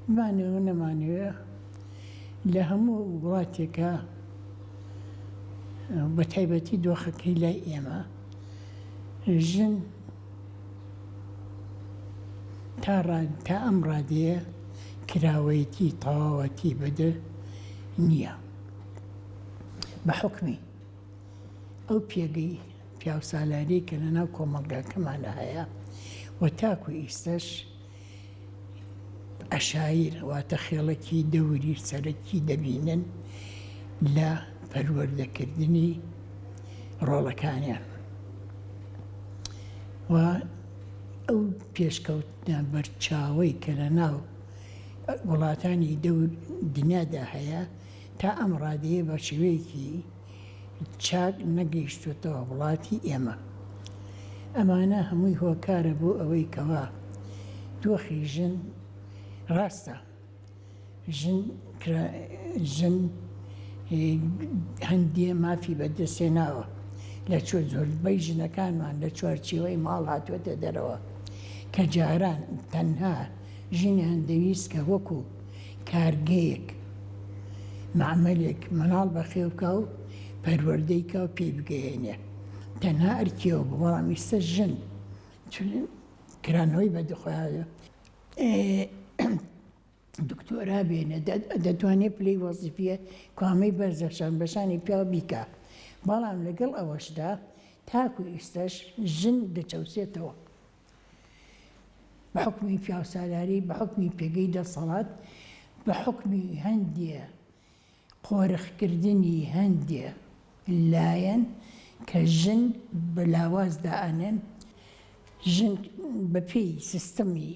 بمانەوێ و نەمانەوێ لە هەموو وڵاتێکا بە تایبەتی دۆخەکەی لای ئێمە ژن تا تا ئەم ڕادەیە کراوەیەتی تەواوەتی بەدە نییە بە حوکمی ئەو پێگەی پیاوسالاری کە لەناو کۆمەڵگاکەمانە هەیە و تاکو ئیستەش عەشایر واتە خێڵەکی دەوری سەرەکی دەبینن لە پەروەردەکردنی ڕۆڵەکانیان و ئەو پێشکەوتنە بەرچاوەی کە لە ناو وڵاتانی دەور دنیادا هەیە تا ئەم ڕادەیە بە شێوەیەکی چاک نەگەیشتۆتەوە وڵاتی ئێمە. ئەمانە هەمووی هۆکارە بۆ ئەوەی کەوا دۆخی ژن ڕاستە ژن ژن هەندێ مافی بەدەستهێناوە لە چۆ زۆربەی ژنەکانمان لە چوارچێوەی ماڵ هاتووەتە دەرەوە کە جاران تەنها ژنیان دەویست کە وەکو کارگەیەک، مەعمەلێک، مناڵ بەخێو بکا و پەروەردەی کا و پێی بگەیەنێ. تەنها ئەرکی ئەو بوو. بەڵام ئیستە ژن چون کرانەوەی بە خۆیان دکتۆرا بێنێ دەتوانێ پلەی وەزیفیە کوامەی بەرزە شان بەشانی پیاو بیکا. بەڵام لەگەڵ ئەوەشدا تاکو ئیستەش ژن دەچەوسێتەوە. بە حوکمی پیاوسالاری، بە حوکمی پێگەی دەسەڵات، بە حوکمی هەندێ قۆرخکردنی هەندێ لایەن کە ژن بە لاواز دائەنێن، ژن بە پێی سیستەمی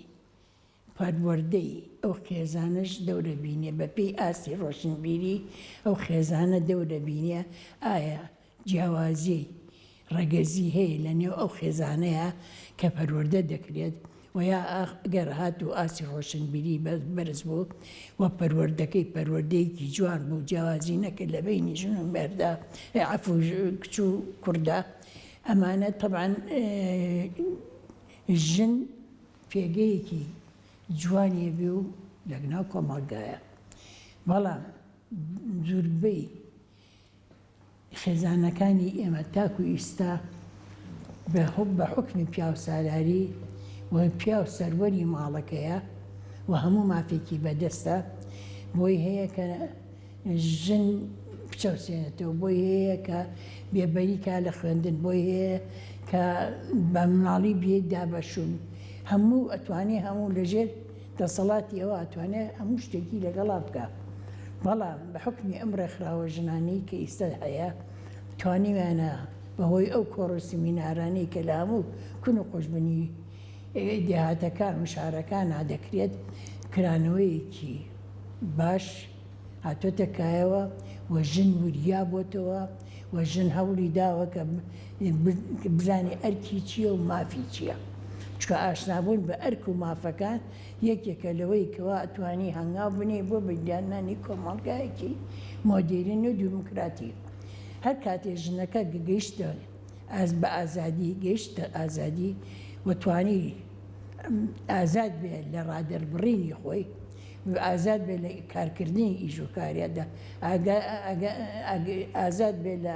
پەروەردەی ئەو خێزانەش دەورەبینێ، بە پێی ئاستی ڕۆشنبیری ئەو خێزانە دەورەبینێ، ئایا جیاوازیی ڕەگەزی هەیە لە نێو ئەو خێزانەیا کە پەروەردە دەکرێت و یا گەر هاتوو ئاستی ڕۆشنبیری بەرز بوو و پەروەردەکەی پەروەردەیەکی جوان بوو جیاوازی نەکرد لە بەینی ژن و مێردا عەفو کچ و کوڕدا ئەمانە تەبعەن ژن پێگەیەکی جوانی بێ و لەگناو کۆمەڵگایە بەڵام زوربەی خێزانەکانی ئێمە تاکو ئیستا بە حوکمی پیاوسالاری و پیاو سەروەری ماڵەکەیە و هەموو مافێکی بەدەستە بۆی هەیە کە ژن بچەوسێنێتەوە بۆی هەیە کە بێبەری کا لە خوێندن بۆی هەیە کە بە مناڵی بێدا بەشون هەموو ئەتوانێ هەموو لەژێر دەسەڵاتی ئەوە ئەتوانێ هەموو شتێکی لەگەڵا بکا بەڵام بە حوکمی ئەم ڕێکخراوە ژنانەی کە ئیستا هەیە توانیویانە بە هۆی ئەو کۆڕ و سیمینارانەی کە لە هەموو کون و قوژبنی دێهاتەکان و شارەکانا دەکرێت کرانەوەیەکی باش هاتۆتە کایەوە و ژن وریا بۆتەوە و ژن هەوڵی داوە کە بزانێ ئەرکی چییە و مافی چییە. چونکە ئاشنابوون بە ئەرک و مافەکان یەکێکە لەوەی کەوا ئەتوانی هەنگاو بنێی بۆ بنیادنانی کۆمەڵگایەکی مۆدێرن و دیموکراتی. هەر کاتێ ژنەکە گەیشتە بە ئازادی گەیشتە ئازادی و توانی ئازاد بێ لە ڕادەربڕینی خۆی، ئازاد بێ لە کارکردنی ئیش و کاریدا، ئازاد بێ لە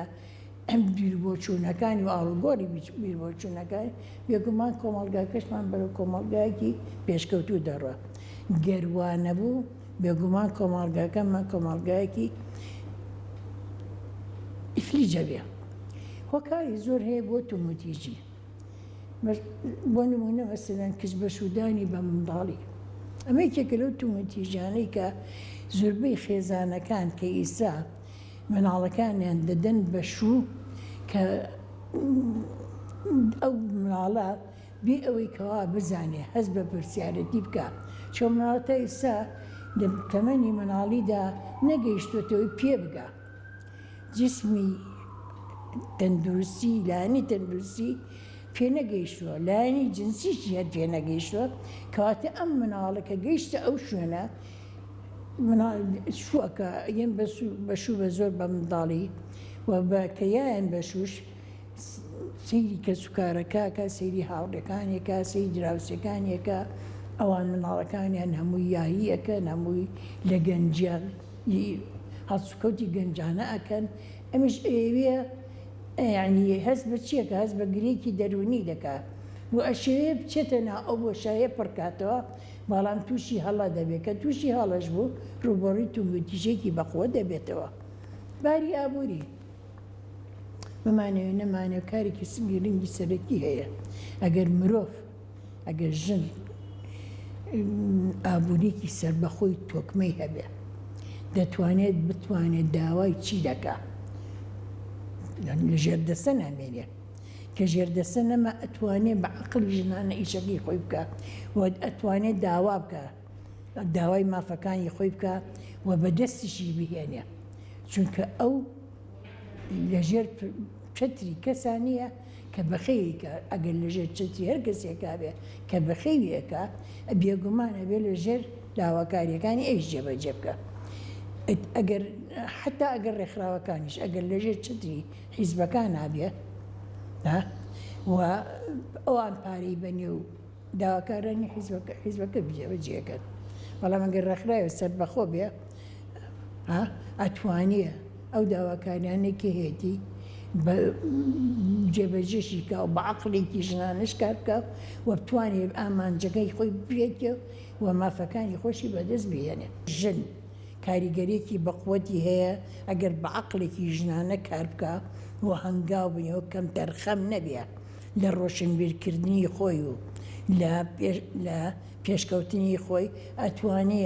بیروبۆچوونەکانی و ئاڵوگۆڕی بیروبۆچوونەکانی، بێگومان کۆمەڵگاکەشمان بەرەو کۆمەڵگایەکی پێشکەوتوو دەڕوا. گەر وا نەبوو، بێگومان کۆمەڵگاکەمان کۆمەڵگایەکی ئیفلیج ئەبێ. هۆکاری زۆر هەیە بۆ توندوتیژی. بۆ نموونە مەسەلەن کچ بەشوودانی بە منداڵی ئەمە یەکێکە لەو توندوتیژیانەی کە زۆربەی خێزانەکان کە ئیستا مناڵەکانیان دەدەن بە شوو کە ئەو مناڵە بێ ئەوەی کەوا بزانێ هەست بە پرسیارەتی بکە چۆن مناڵ تا ئیستا لە تەمەنی مناڵیدا نەگەیشتۆتەوەی پێ بگا جسمی تەندروستی لایەنی تەندروستی پێ نەگەیشتووە لایەنی جنسیشی هەر پێ نەگەیشتووە کەواتە ئەم مناڵە کە گەیشتە ئەو شوێنە شووەکە یەن بە شوو بە زۆر بە منداڵی و بە کە یایان بە شووش سەیری کەسوکارەکە کە سەیری هاوڕێکانێکە سەیری دراوسێکانێکە. ئەوان منداڵەکانیان هەمووی یاری ئەکەن، هەمووی لە گەنجیا هەڵسوکەوتی گەنجانە ئەکەن، ئەمیش ئەیەوێ یانی هەست بە چی ئەکا؟ هەست بە گرێکی دەروونی دەکا و ئەشیەوێ بچێتە ناو ئەو بۆشاییە پڕ کاتەوە، بەڵام تووشی هەڵە دەبێ، کە تووشی هەڵەش بوو ڕووبەڕووی توندوتیژییەکی بەقوەت دەبێتەوە. باری ئابووری. بمانەوێ نەمانەوێ کارێکی گرنگی سەرەکی هەیە، ئەگەر مرۆڤ، ئەگەر ژن ئابووریەکی سەربەخۆی تۆکمەی هەبێ، دەتوانێت بتوانێت داوای چی دەکا، لە ژێردەستە نامێنێ. کە ژێردەستە نەما ئەتوانێ بە عەقڵی ژنانە ئیشەکەی خۆی بکا و ئەتوانێ داوا بکا، داوای مافەکانی خۆی بکا و بە دەستیشی بهێنێ. چونکە ئەو لەژێر چەتری کەسا نییە کە بەخێوی کا، ئەگەر لەژێر چەتری هەر کەسێکا بێ کە بەخێوی ئەکا، بێگومان ئەبێ لەژێر داواکارییەکانی ئەویش جێبەجێ بکا. ئەگەر حەتا ئەگەر ڕێکخراوەکانیش ئەگەر لەژێر چەتری حیزبەکانا بێ و ئەوان پارەی بەنێ و داواکارانی حیزبەکە حیزبەکە جێبەجێ ئەکەن. بەڵام ئەگەر ڕێکخراوێ سەربەخۆ بێ ئەتوانێ ئەو داواکاریانەی کە هەیەتی بە جێبەجێشی کا و بە عەقڵێکی ژنانەش کار بکا و بتوانێ ئامانجەکەی خۆی بپێکێ و مافەکانی خۆشی بەدەست بهێنێ. ژن کاریگەریەکی بەقوەتی هەیە ئەگەر بە عەقڵێکی ژنانە کار بکا و هەنگاو بنێ و کەمتەرخەم نەبێ لە ڕۆشنبیرکردنی خۆی و لە لە پێشکەوتنی خۆی ئەتوانێ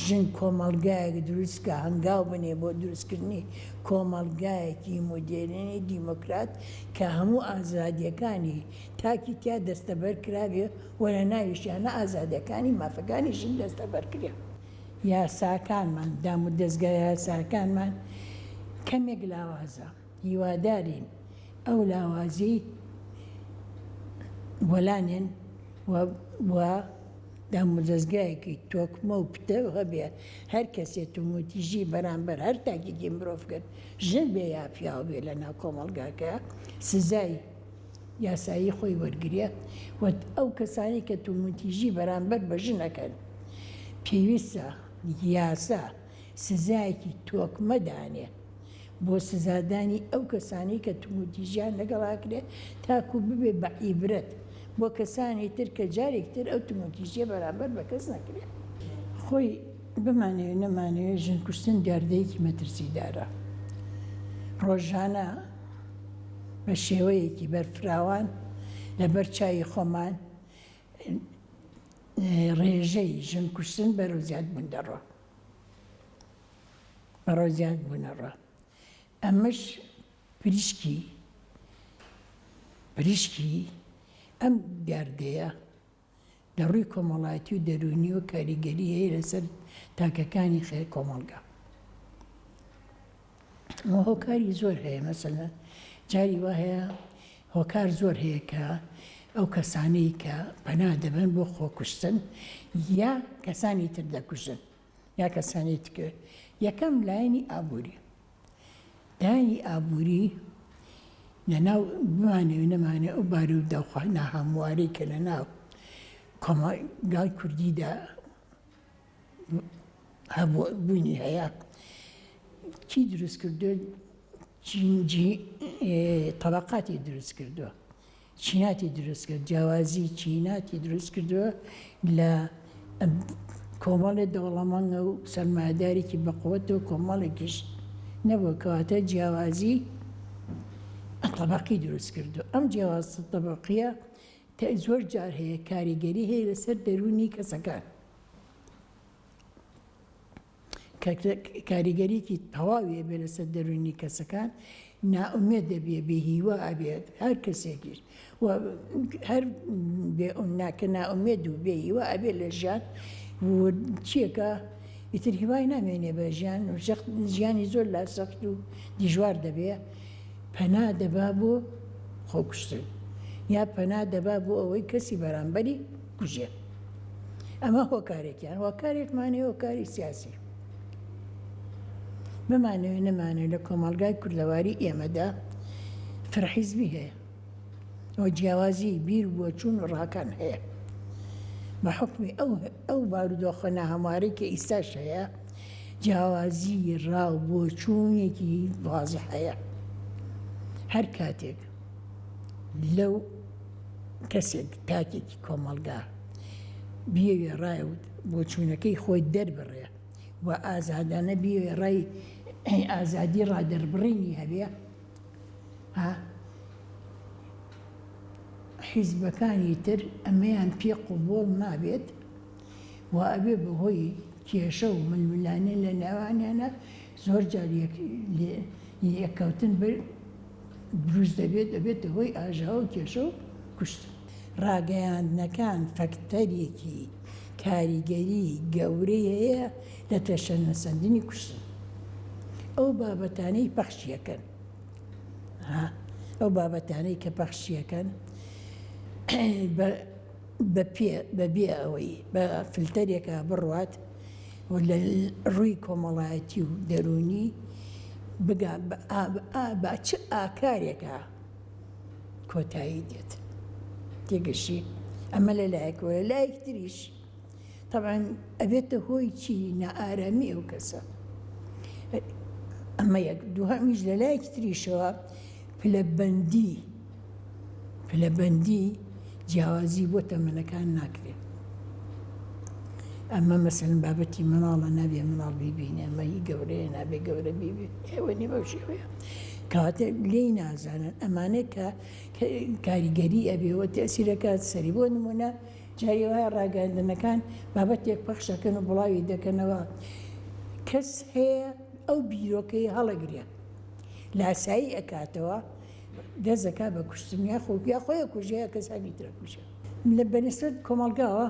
ژن کۆمەڵگایەک دروست کا هەنگاو بنێ بۆ دروستکردنی کۆمەڵگایەکی مۆدێرنی دیمۆکرات کە هەموو ئازادیەکانی تاکی تیا دەستەبەر کرابێ و لە ناویشیانا ئازادیەکانی مافەکانی ژن دەستەبەر کرێ. یاساکانمان، دامودەزگا یاساکانمان کەمێک لاوازە، هیوادارین ئەو لاوازیەی وەلانێن و و دامودەزگایەکی تۆکمە و پتەو هەبێ، هەر کەسێ توندوتیژی بەرامبەر هەر تاکێکی مرۆڤ کرد، ژن بێ یا پیاو بێ لەناو کۆمەڵگاکە سزای یاسایی خۆی وەرگرێ و ئەو کەسانەی کە توندوتیژی بەرامبەر بە ژن ئەکەن پێویستە یاسا سزایەکی تۆکمە دانێ بۆ سزادانی ئەو کەسانەی کە توندوتیژیان لەگەڵ ئەکرێ تاکو ببێ بە عیبرەت بۆ کەسانی تر کە جارێکی تر ئەو توندوتیژیە بەرامبەر بە کەس نەکرێ. خۆی بمانەوێ نەمانەوێ ژن کوشتن دیاردەیەکی مەترسیدارە ڕۆژانە بە شێوەیەکی بەرفراوان لەبەر چاوی خۆمان ڕێژەی ژن کوشتن بەرەو زیادبوون دەڕوا بەرەو زیادبوون ئەڕوا ئەمەش پریشکی پریشکی ئەم دیاردەیە لە ڕووی کۆمەڵایەتی و دەروونیەوە کاریگەری هەیە لەسەر تاکەکانی خێر کۆمەڵگا. هۆکاری زۆر هەیە مەسەلەن جاری وا هەیە هۆکار زۆر هەیە کە ئەو کەسانەی کە پەنا دەبەن بۆ خۆکوشتن یا کەسانی تر دەکوژن یا کەسانی تکر یەکەم لایەنی ئابووری لایەنی ئابووری لەناو بمانەوێ نەمانەوێ ئەو بارودۆخە ناهەموارەی کە لەناو کۆمەڵگای کوردیدا هەبوو بوونی هەیە چی دروست کردووە چینجی تەبەقاتی دروست کردووە چیناتی دروست کرد، جیاوازی چیناتی دروست کردووە لە کۆمەڵێ دەوڵەمەندە و سەرمایەدارێکی بەقوەت و کۆمەڵێکیش نەبووە، کەواتە جیاوازی تەبەقی دروست کردووە. ئەم جیاوازی تەبەقیە زۆر جار هەیە کاریگەری هەیە لەسەر دەروونی کەسەکان. کە کاریگەریەکی تەواوی ئەبێ لەسەر دەروونی کەسەکان، نائومێد دەبێ، بێ هیوا ئەبێت، هەر کەسێکیش و هەر بێ کە نائومێد و بێ هیوا ئەبێ لە ژیان و چیەکە ئیتر هیوای نامێنێ بە ژیان و ژیانی زۆر لا سەخت و دیژوار دەبێ، پەنا دەبا بۆ خۆکوشتن یا پەنا دەبا بۆ ئەوەی کەسی بەرامبەری کوژێ. ئەمە هۆکارێکیان هۆکارێکمان هەیە هۆکاری سیاسی بمانەوێ نەمانەوێ لە کۆمەڵگای کوردەواری ئێمەدا فرەحیزبی هەیە و جیاوازی بیر بۆچوون و ڕاکان هەیە. بە حوکمی ئەو ئەو بارودۆخە ناهەموارەی کە ئیستاش هەیە جیاوازی ڕا و بۆچوونێکی وازح هەیە. هەر کاتێک لەو کەسێک تاکێکی کۆمەڵگا بیەوێ ڕای و بۆچوونەکەی خۆی دەربڕێ و ئازادانە بیەوێ ڕای ئازادی ڕادەربڕینی هەبێ ها حیزبەکانی تر ئەمەیان پێ قبوڵ نابێت و ئەبێ بەهۆی کێشە و ململانێ لە نێوانیانە زۆر جار یەککەوتن دروست دەبێت دەبێتە هۆی ئاژاوە و کێشە و کوشتن. ڕاگەیاندنەکان فەکتەرێکی کاریگەری گەورەی هەیە لە تەشەنەسەندنی کوشتن. ئەو بابەتانەی پەخشیەکەن ئەو بابەتانەی کە پەخشیەکەن بە پێ بە بێ ئەوەی بە فلتەرێکا بڕوات و لە ڕووی کۆمەڵایەتی و دەروونی بگا بە چ ئاکارێکا کۆتایی دێت تێگەشی ئەمە لە لایەکەوە لە لایەک تریش تەبعەن ئەبێتە هۆی چی نائارامی ئەو کەسە ئەمە یەک دووهەمیش لە لایەکی تریشەوە پلەبەندی پلەبەندی جیاوازی بۆ تەمەنەکان ناکرێت ئەمە مەسەلەن بابەتی مناڵە نابێ مناڵ بیبینێ ئەمە هی گەورەیە نابێ گەورە بیبێ ئێوە نیە بەو شێوەیە کەواتە لێی نازانن ئەمانە کە کاریگەری ئەبێ و تەسیرەکات سەری بۆ نمونە جاری وایە ڕاگەیاندنەکان بابەتێک پەخش ئەکەن و بڵاوی دەکەنەوە کەس هەیە ئەو بیرۆکەی هەڵەگرێ لاسایی ئەکاتەوە دەست ئەکا بە کوشتن یاخۆ یا خۆی ئەکوژێ یا کەسانی تر ئەکوژێ. لە بەنسبەت کۆمەڵگاوە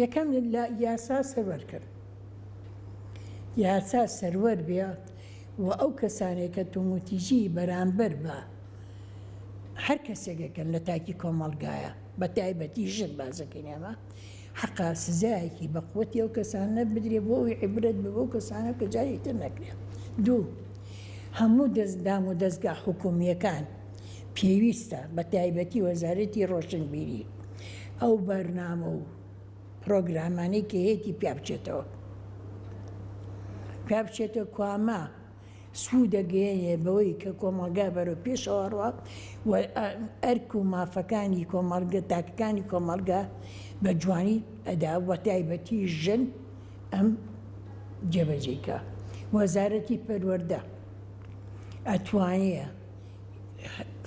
یەکەم لە یاسا سەروەر کەن یاسا سەروەر بێ و ئەو کەسانێک کە توموتیژی بەرامبەر بە هەر کەسێک ئەکەن لە تاکی کۆمەڵگایە بە تایبەتی ژن بازەکەین ئێمە حەقە سزایەکی بە قوتی ئەو کەسانە بدرێ بۆ ئەوی عیبرەت بێ بەو کەسانە کە جارێکی تر نەکرێ. دوو، هەموو دەست دام و دەزگا حکوومییەکان پێویستە بە تایبەتی وەزارەتی ڕۆشنبیری ئەو بەرنامە و پرۆگرامانەی کە هەیەتی پیا بچێتەوە پیا بچێتەوە کوامە سوود دەگەیەنێ بەوەی کە کۆمەڵگا بەرەو پێشەوە ڕوا و ئەرک و مافەکانی کۆمەڵگە تاکەکانی کۆمەڵگا بە جوانی ئەدا و تایبەتی ژن ئەم جێبەجێی کا. وەزارەتی پەروەردە ئەتوانێ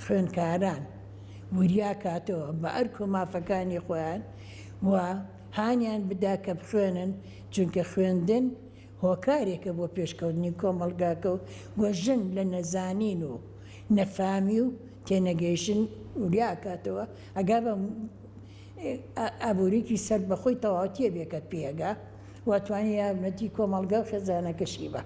خوێندکاران وریا کاتەوە بە ئەرک و مافەکانی خۆیان و هانیان بدا کە بخوێنن چونکە خوێندن هۆکارێکە بۆ پێشکەوتنی کۆمەڵگاکە و و ژن لە نەزانین و نەفامی و تێنەگەیشتن وریا ئەکاتەوە ئەگا بە ئابووریی سەربەخۆی تەواوتیە بێ کە پێ ئەگا و ئەتوانێ یارمەتی کۆمەڵگا و خێزانەکەشی با.